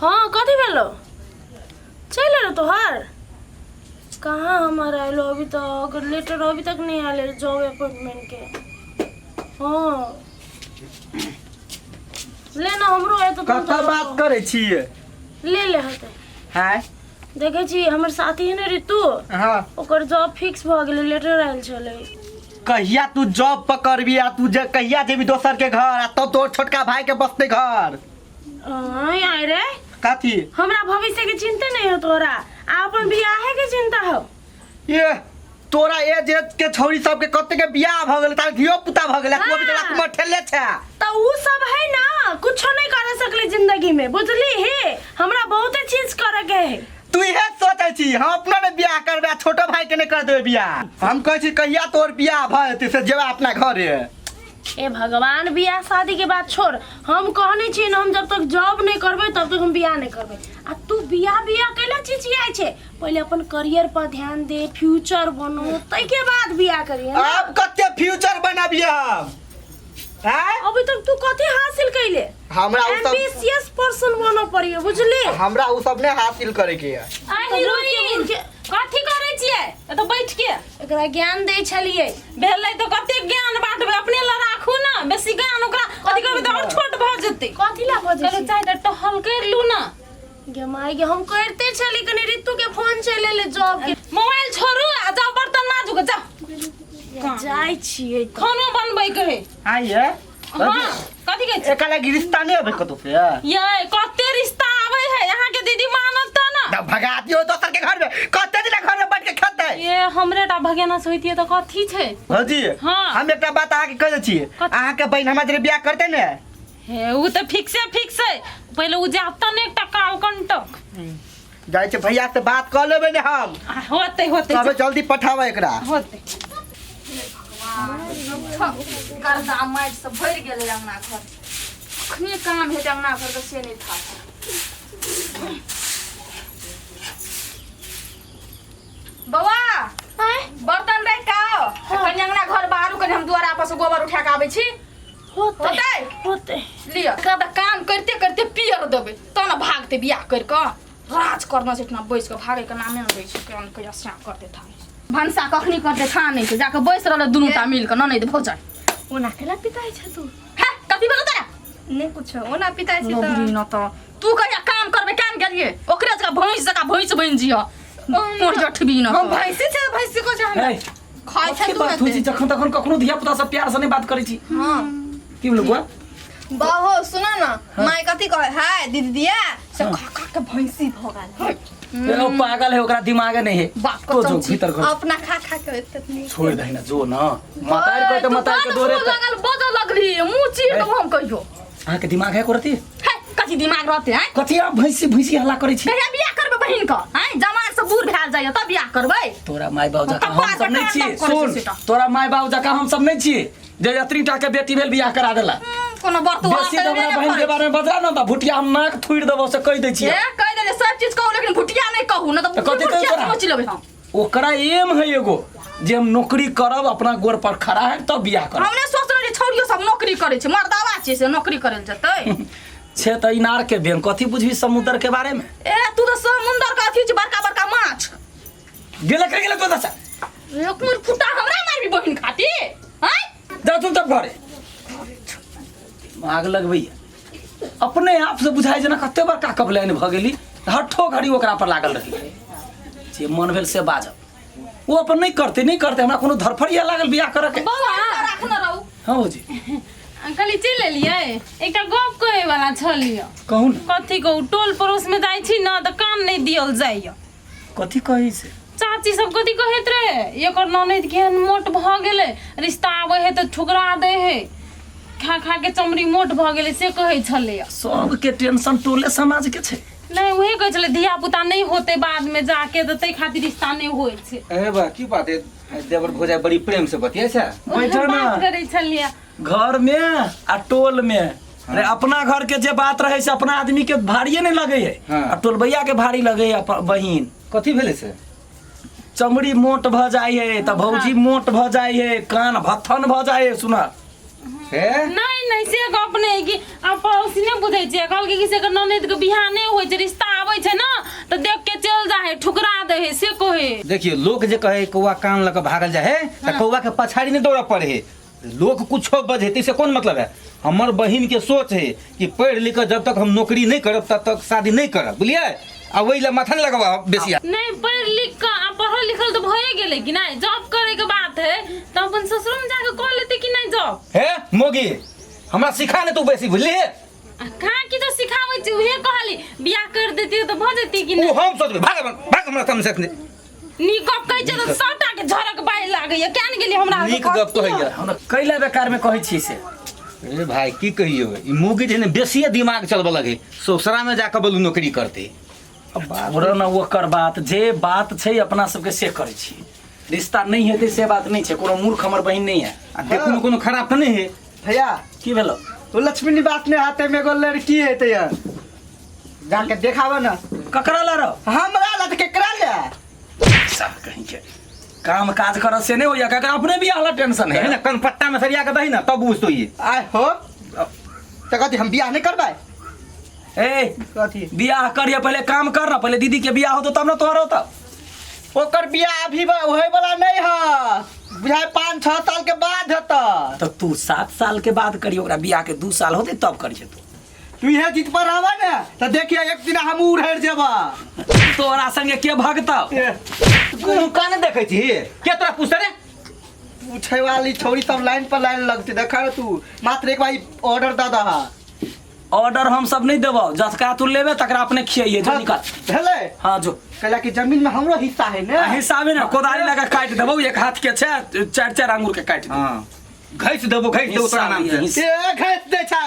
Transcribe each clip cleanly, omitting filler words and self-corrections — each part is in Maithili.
हाँ कथी भेलो चलि एलो तोहर कहाँ हमर आयलो अभी तक लेटर अभी तक नहीं आयल जॉब अपॉइंटमेंट के हाँ ले ना हमरो आय तो कतऽ बात करै छियै ले ले हते हैं देखै छी हमर साथी है ने ऋतु हाँ ओकर जॉब फिक्स भऽ गेलै लेटर आयल छलै कहिया तू जॉब पकड़बी आ तू जे कहिया जेबी दोसर के घर आ तब तोर छोटका भाई के बसते घर आय आय रे कथी हमरा भविष्य के चिंता नहीं हो तोरा आ अपन बियाहे के चिंता हो ये तोरा एज एज के छौरी सबके कते के बियाह भ गेल तार धियो पुता भ गेल तू अभी तोरा कुमार ठेले छे तो उ सब है ना कुछो नहीं कर सकली जिंदगी में बुझली हे हमरा बहुते चीज करे के है तू इहे सोचै छी हम अपना ने बियाह करबे आ छोटो भाई के नहीं कर देबे बियाह हम कहै छी कहिया तोर बियाह भ जेतै से जेबा अपना घरे ए भगवान बियाह शादी के बात छोड़ हम कहने छी न हम जब तक जॉब नहीं करबे तब तक हम बियाह नहीं करबे आ तू बियाह बियाह कैला चिचियाइ छे पहले अपन करियर पर ध्यान दे फ्यूचर बनो तै के बाद बियाह करिए ना। अब कते फ्यूचर बनाबिए हम हैं अभी तक तू कथी हासिल कैले हमरा उ सब एम्बिशियस पर्सन बनो पड़िए बुझली हमरा उ सब ने हासिल करे के है आ हीरोइन कथी करै छियै एतऽ बैठ के एकरा ज्ञान दै छलियै भेलै तऽ कते ज्ञान बाँटबै अपने लए राखू ने बेसी ज्ञान ओकरा अथी करबै तऽ आओर छोट भऽ जेतै कथी ला बजै कहलहुँ चाहे तऽ टहल करि लू ने गे माय गे हम करिते छली कनी ऋतु के फोन चलि एलै जॉब के मोबाइल छोड़ू आ जाउ बर्तन माजू के जाउ जाइ छियै तऽ। खानो बनबै के है आइए हाँ कथी कहै छी एकरा लागी रिश्ता नहीं अबै कतौ से ये कते रिश्ता आबै है अहाँ के दीदी मानत तऽ ना ना भगा दियो दोसर के घर में कते दिन घर में बैठ के खेतै ये हमरे टा भगेना से होइतियै तऽ कथी छै भौजी हाँ। हम एकटा बात अहाँके कह दै छी कथी? अहाँके बहिन हमरा जरे बियाह करतै ने हे उ तऽ फिक्से फिक्स है पहिले उ जात ने एकटा काल कंटक जाइ छै भैया से बात कऽ लेबै ने हम आ, होतै होतै कहबै जल्दी पठाबै एकरा होतै गर्दा माटि सब भरि गेलै अंगना घर कखने काम हेतै अंगना घरके से नहि था बौआ बर्तन राखि कऽ आउ आ कनि अंगना घर बाहरू कनि हम दुआरा पर से गोबर उठा कऽ आबै छी होतै होतै होतै लिअ एकरा तऽ काम करिते करिते पियर देबै तब ने भागतै बियाह करि कऽ राज करना छै इतना बैस कऽ भागैके नामे नहि लै छै केहन कहिया स्याह करतै था भनसा कखनी करतै था नहि छै जाकऽ बैस रहलै दुनू टा मिल कऽ ननैद भौजाइ ओना केला पिताइ छै तू हे कथी भेलौ तोरा नहि कुछो ओना पिताइ छै लबरी तऽ न तऽ तू कहिया काम करबै केहन गेलियै ओकरे जकाँ भैंस जकाँ भैंस बनि जिह मोर जठबी न हम भैंसी छै भैंसी को छै हमरा ए, खाइ छै कथी तू बात होइ छै जखन तखन कखनो धिया पुता सब प्यार से नहीं बात करै छी हां की बोलू बुआ बाहो सुन न माय कथी कहे है दीदी दिया से खा खा के भैंसी भ गेल ए, ओ पागल है ओकरा दिमागे नहीं है बाप तो जो कसम छी। भीतर घर अपना खा खा के एते नहीं छोड़ दही ना जो ना मातार कहते मातार के दोरे त लगल बजऽ लगली मुँह चीर देबो हम कहियो अहाँ के दिमाग है करती हे कथी दिमाग रहते हैं कथी आप भैंसी भैंसी हल्ला करै छी कहिया बियाह करबै बहिन के हैं जवान से बूढ़ भेल जाइए तब बियाह करबै तोरा माय बाप जकाँ हम कपार सब पर नहीं टाँग छियै करै छै सुन सेटा। तोरा माय बाप जकाँ हम सब नहीं छियै जे एतनी टा के बेटी भेल बियाह करा देला कोनो बर्तु बेसी तऽ हमरा बहिन के बारे में बजला न तऽ भुटिया हम नाक थुड़ि देबो से कहि दै छियै ए कहि देले सब चीज कहू लेकिन भुटिया नहीं कहू न तऽ तऽ कथी कहू भुटिया तोरा? सोच लेबै हम ओकरा एम है एगो जे हम नौकरी करब अपना गोर पर खड़ा है तब बियाह करब हमने सोचने जे छौड़ियो सब नौकरी करै छै मर्दावा छै से नौकरी करै लए जेतै छे तऽ इनार के बेंग कथी बुझबी समुद्र के बारे में ए तू तऽ समुंदर के अथी छै बड़का बड़का माछ गेले कर गेले तो दशा एक मुर फुटा हमरा मारबी बहिन खातिर हैं जा तुम तब घरे आग लगबैया अपने आप से बुझाइ जेना कते बड़का कबलाइन भऽ गेली हट्ठो घड़ी ओकरा पर लागल रही जे मन भेल से बाजब ओ अपन नहि करतै नहि करतै हमरा कोनो धरफड़िया लागल बियाह करऽ के बौआ राखने रहू हँ भौजी कहली चलि एलियै एकटा गप कहै वाला छलियै कहू ने कथी कहू टोल पड़ोस में जाइ छी ने तऽ कान नहि दियल जाइए कथी कहै छै चाची सब कथी कहैत रहे एकर ननैद केहन मोट भऽ गेलै रिश्ता आबै है तऽ ठुकरा दै है खा खा के चमड़ी मोट भऽ गेलै से कहै छलैया सबके टेंशन टोले समाज के छै नहि उहे कहै छलै धिया पुता नहि होतै बाद में जाके तऽ ताहि खातिर रिश्ता नहि होइ छै ए बा की बात है देवर भौजाई बड़ी प्रेम से बतिया छै बैठो ना बात करै छलियै घर में आ टोल में अरे अपना घर के जे बात रहे से अपना आदमी के भारिये नहीं लगे है हाँ। आ टोलबैया के भारी लगे है बहिन कथी भेलै से चमड़ी मोट भ जाय है तऽ भौजी मोट भ जाय है कान भथन भ जाय है सुना हे नहीं नहीं से गप नहीं कि आ पड़ोसी नहीं बुझै छियै, कहलकै कि से एकर ननैद के बियाह नहीं होइ छै, रिश्ता आबै छै ना तऽ देख के चल जा है, ठुकरा दे है, से कहे। देखियो लोग जे कहे कौआ कान लऽ के भागल जाए है तऽ कौआ के पछाड़ी नहीं दौड़ऽ पड़े है। लोग कुछो बजे से कौन मतलब है। हमर बहिन के सोच है कि पढ़ लिख के जब तक हम नौकरी नहीं करब तब तक शादी नहीं करब, बुझलिए? आ वही ला माथा नहीं लगवा बेसी। नहीं पढ़ लिख के आ पढ़ल लिखल तो भए गेलै कि नहीं, जॉब करे के बात है तो अपन ससुर में जाके कह लेते कि नहीं जॉब। हे मोगी हमरा सिखा नहीं तू बेसी, बुझलिए? आ कहाँ की तो सिखाबै छी, उहे कहली बियाह कर देती तो भऽ जेती कि ओ नहीं। हम सोचबै, भाग भाग हमरा सामने से अखने। नीक गप कहै छै तऽ सबटा के झरक बाहि लागैया, किया ने गेली हमरा नीक गप कहैया। हमरा कैला बेकार में कहै छी से। ए भाई की कहियो, ई मोगी जे ने बेसिए दिमाग चलबऽ लगे, ससुरा में जाके बोलू नौकरी करते। छोड़ो ना ओकर बात, जे बात छै अपना सबके से करै छी। रिश्ता नहीं हेतै से बात नहीं छै, कोनो मूर्ख हमर बहिन नहीं है। आ देखू ने कोनो खराब तऽ नहीं है। भैया की भेलो? वो लक्ष्मी निवास में हाथे में एगो लड़की है तो यार जाके देखाबो ना। ककरा ला रहो? हमरा ला तऽ केकरा ला? सब कहीं के काम काज कर से नहीं होइया, ककरा अपने बियाह ला टेंशन है है ना, कनपट्टा में सरिया के दही ना तब बुझतो ये। आय हो तो कथी हम बियाह नहीं करबै? ए कथी बियाह करिए, पहले काम कर ना, पहले दीदी के बियाह होतो तब ना तोहर होता। ओकर बियाह अभी होय वाला नहीं है, बुझाय 5-6 साल के बाद हेता। तो तू 7 साल के बाद करियो, ओकरा बियाह के 2 साल होते तब करिए तू। तू इहे जीत पर रहबा ने तो देखिए एक दिन हम उड़ेर जेबा। तोरा संगे के भगता? तू कान देखै छी के तोरा पूछते रे? पूछे वाली छोरी सब लाइन पर लाइन लगती, देखा रे तू मात्र एक बार ऑर्डर दा दा। ऑर्डर हम सब नहीं देबो, जतका तू लेबे तकरा अपने खियाइए, जो निकाल। भेलै? हाँ जो। कहला कि जमीन में हमरो हिस्सा है ने। आ हिस्सा में ना कोदारी लगा काट देबो, एक हाथ के छै 4-4 आंगुर के काट देबो। हां घैस देबो, घैस देबो तोरा नाम से। ए घैस दे छा।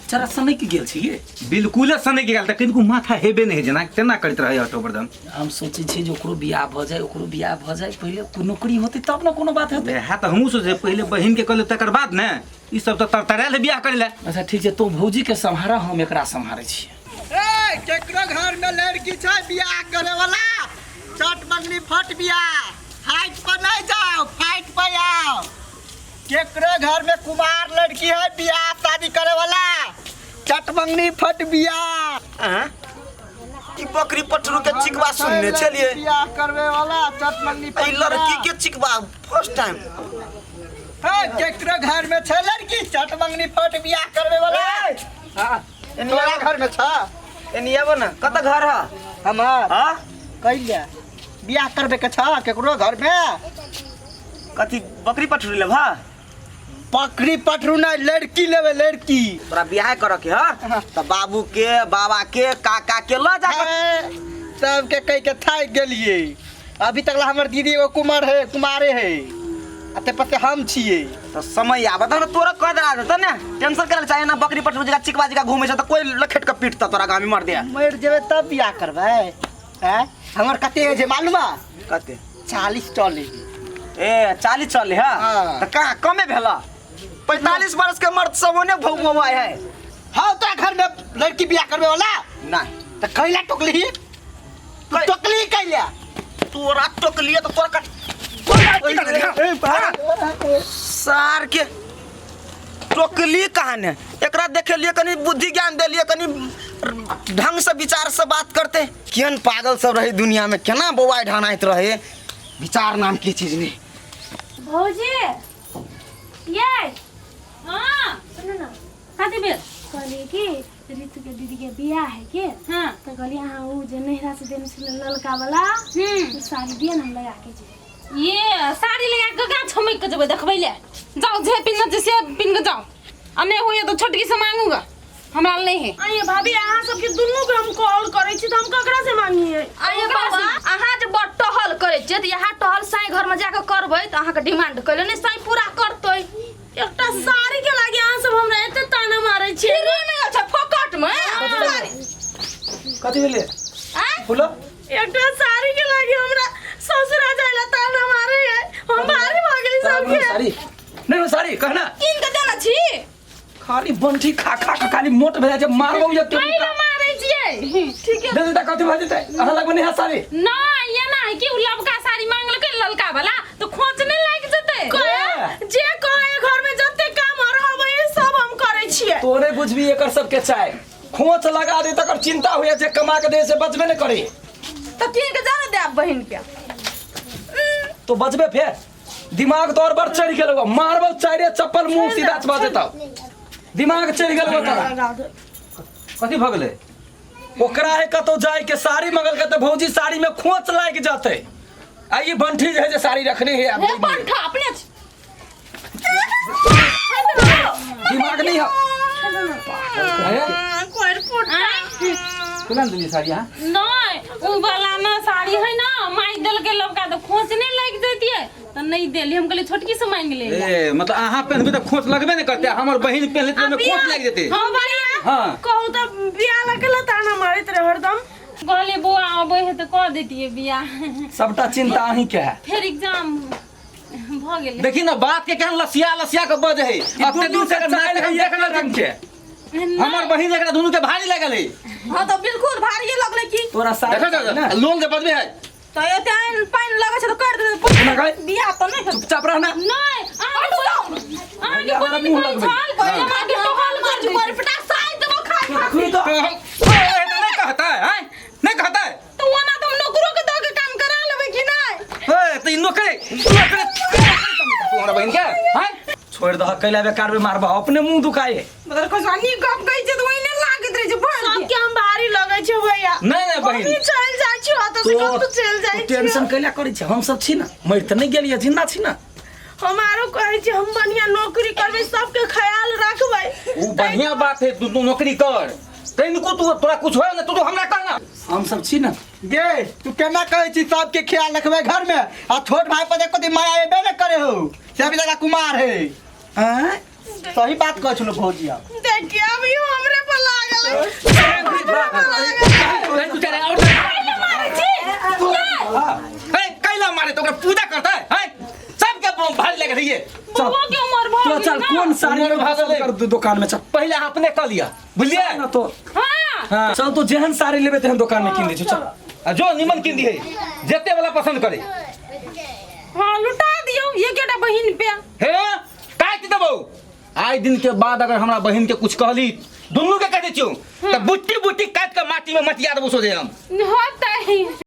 जरा सनक के गेल छी ये। बिल्कुल सनक गेल त किनको माथा हेबे नहीं जेना तेना करैत रहै ऑटो बर्दन। हम सोचै छी जे ओकरो बियाह भ जाय, ओकरो बियाह भ जाय, पहिले नौकरी होतै तब ने कोनो बात हेतै। हा त हमहूँ सोचै पहिले बहिन के कहले तकर बाद ने ई सब त तरतरायल है बियाह करै ले। अच्छा ठीक छै, तो भौजी के सम्हारा, हम एकरा सम्हारै छियै। ए केकरो घर में लड़की छै बियाह करे वाला, चट मंगनी फट बियाह, हाइट पर नहीं जाओ फाइट पर आओ। केकरो घर में कुमार लड़की है बियाह शादी करे वाला, चट मंगनी फट बियाह। ई बकरी पटरू के चिकवा सुनने छलिए, बियाह करवे वाला चट मंगनी फट ई लड़की के चिकवा फर्स्ट टाइम। है केकरो घर में छै लड़की चट मंगनी फट बियाह करवे वाला। हां तोरा घर में छ? एनी आबो ना, कत घर है हमार? हां कहिया बियाह करबे के छ केकरो घर में? कथी बकरी पठरू लेबा? बकरी पठरू नहीं, लड़की लेबे, लड़की। तोरा बियाह करे के ह त बाबू के बाबा के काका के ल जा के सबके कह के थाक गेलिए। अभी तक ला हमर दीदी एगो कुमार है, कुमारे है, आ ते पते हम छिए। त समय आबत न तोरा कह दरा देत ने, टेंशन करे चाहे ना। बकरी पठरू जगह चिकवा जगह घूमे छ त कोई लखेट के पीटता तोरा गांव में मर दे। मर जेबे तब बियाह करबै हैं? हमर कते एज है मालूम है? कते? 40 चले। ए 40 चले है? हाँ। त कहाँ कमे भेला? 45 वर्ष के मर्द सब ओने भौमौआ है। हाँ तोरा घर में लड़की बियाह करबे वाला? नहीं। त कैला टोकली? तू टोकली कैला? तोरा टोकलिए त तोरा कट सार के टोकली कहाँ ने? एकरा देखे लिए कनी बुद्धि ज्ञान दे लिए, कनी ढंग से विचार से बात करते। केहन पागल सब रहे दुनिया में, केना बौआ ढानाइत रहे, विचार नाम की चीज नहीं। भौजी ये हां सुनू ना, कथी भेल? कहलिए कि रितु के दीदी के बियाह है के? हां। तो कहलिए अहाँ उ जे नैहरा से देने छलै ललका वाला उ साड़ी दिअ ने, हम लगा के जेबै। ये साड़ी लगा के कहाँ छमक के जेबै देखबै ले? जाओ जे पिन्ह छै से पिन्ह के जाओ, आ नहीं होइए तो छोटकी से मांगूगा, हमरा नहीं है। आइए भाभी, अहाँ सबके दुनू के हम कॉल करै छी त हम ककरा से मांगिए? आइए बाबा, अहाँ जे बड़ टहल करै छियै त यहाँ टहल साई घर में जाके करबै त अहाँके डिमांड कैले नहीं साई पूरा करतै। एकटा साड़ी के लागी अहाँ सब हमरा एते ताना मारै छी। फ्री में आयल छै फोकट में साड़ी। कथी भेलै? फूलो एकटा साड़ी के लागी हमरा ससुरा जाइला ताना मारै है, हम भारी भऽ गेली सबके। साड़ी नहीं हो, साड़ी कहना कीन के देने छी। खाली बंठी खा खा के खाली मोट भए जाइ छै, मारबौ ये के कैला मारै छियै? ठीक है दे दे कथी भए जेतै? अहाँ लगमे नहीं है साड़ी? ना ये ना है कि उ लबका साड़ी मांगलकै ललका वाला तो खोच नहीं लागि जेतै। जे कहे घर में जते काम और हम तोरे बुझबी एकर सबके चाय खोच लगा दे तकर चिंता हुए जे कमा के दे से बचबे नहीं करे। तऽ कीन के जाने दे बहिन के। तो बचबे फेर दिमाग तोर बड़ चढ़ गेल मारबो चारे चप्पल मुंह सीधा चबा देता दिमाग चढ़ गेल तोरा। कथी भऽ गेलै? ओकरा है कतौ जाय के साड़ी मंगल के त भौजी साड़ी में खोच लागि जते आ ई बंठी जे है जे साड़ी रखने है हे बंठा अपने दिमाग नहीं है। केना देलियै साड़ी अहाँ? नहीं उ वाला ना साड़ी है ना माई देल के लबका तो खोच नहीं लग जतिए तो नहीं देली हम कहली छोटकी से मांग ले। ए मतलब अहाँ पहनबै तऽ खोच लगबे नहि करतै हमर बहिन पहनले तऽ ओहिमे खोच लागि जेतै। हां भैया हाँ कहू तऽ बियाह लगल ताना मारैत रहे हरदम। कहली बौआ अबै है तो कह देतिए बियाह। सबटा चिंता अहीं के है। फेर एग्जाम भ गेलै। देखी ना बात के केहन लसिया लसिया के बजे है। अते दिन से नाच हम देख रहल रंग के हमर बहिन एकरा दुनू के भारी लागल है। हां तो बिल्कुल भारी लगलै की तोरा साड़ी देखो ना लोन के बदले है तो एते आइन पानि लगै छै तो कर दे बियाह तो नहीं चुपचाप रहना। नहीं अहाँ के बहिन मुंह कहै लगबै। छल जे हमरा के टहल कर दे। पर फटा साइ देबो खा खा तू तो नहीं कहता है हैं? नहीं कहता है तो ओना तुम नौकरो के दऽ के काम करा लेबै कि नहि? ए तो ई नौकरे नौकरे तू हमरा बहिन के हैं? छोड़ दह कैला बेकार में मारबा अपने मुंह दुखाए। मतलब खसवानी गप कहै छै तऽ ओहिने लागैत रहै छै भरि सबके हम भारी लगै छै भैया। नहीं नहीं बहिन हमही चलि जाइ छी ओतऽ से कतौ चलि जाइ छी। टेंशन कैला करै छै हम सब छी ना मरि तऽ नहीं गेलियै जिंदा छी ना। हम आरो कहै छी हम बढ़िया नौकरी करबै सबके ख्याल रखबै। उ बढ़िया बात है तू नौकरी कर तनिको तू तोरा कुछ होय ना तू हमरा कहना हम सब छी ना। गे तू केना कहै छी सबके ख्याल रखबै घर में आ छोट भाई पर देखो माया एबे न करे हो से अभी तक कुमार है। आँय? सही बात कहै छलो भौजी आप। देखिए अभी हमरे पर लागल है। तू चले और ए कैला मारे तो ओकरा पूजा करता है हैं? सबके भारी लगे रहिए। बौआ के उमर भऽ तो गेल चल ना। कौन साड़ी उमर भऽ गेलै। कर दू दुकान में चल पहले अहाँ अपने कह लिया बुझलियै ना तो हाँ हाँ चल तो जेहन साड़ी लेबे तेहन दुकान में कीन दै छौ चल। आ जो निमन कीन दिहे जेते वाला पसंद करे। हाँ लुटा दियौ एकेटा बहिन पे। हे काटि देबौ आइ दिन के बाद अगर हमरा बहिन के कुछ कहली दुनू के कह दै छियौ तऽ बुट्टी बुट्टी काटि के माटी में मटिया देबौ सोझे हम। होतै।